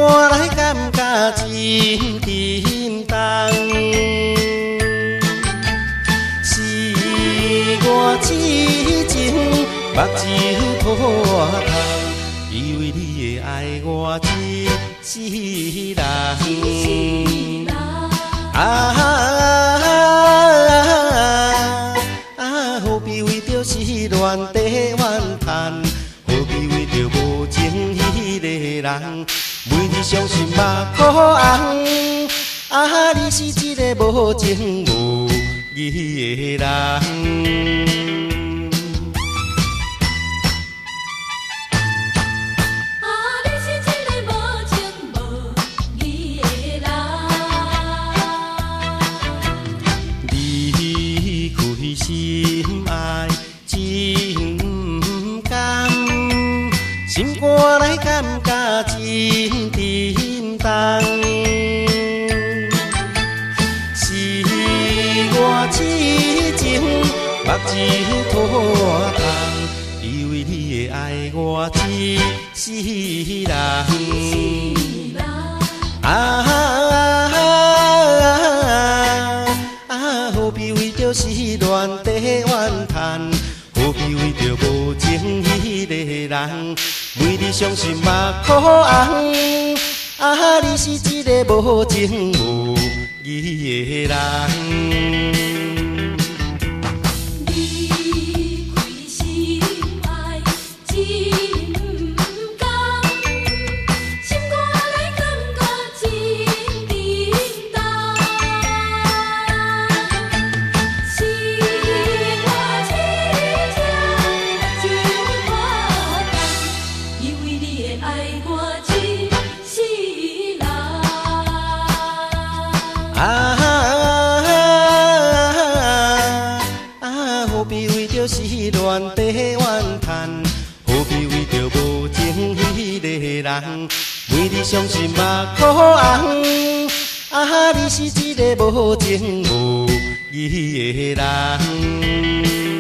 肝內感覺真沉重。是我痴情，目睭破空，以為你會愛我一世人。啊啊！何必為著失戀在怨嘆？何必為著無情彼个人，每日傷心目箍紅？啊！你是一个無情無義的人。啊！你是一个無情無義的人。離開心愛真毋甘，心肝內感覺真沉重。是我痴情，目睭拖空，以為你會愛我一世人。啊啊！何必為著失戀在怨嘆？何必為著無情彼个人，每日傷心目箍紅？啊！你是一个無情無義的人。離開心愛真毋甘，心肝內感覺真沉重。是我痴情，目睭破空，以為你會愛我一世人。啊啊！何必為著失戀在怨嘆？何必為著無情彼个人，每日傷心目箍紅？啊！你是一个無情無義的人。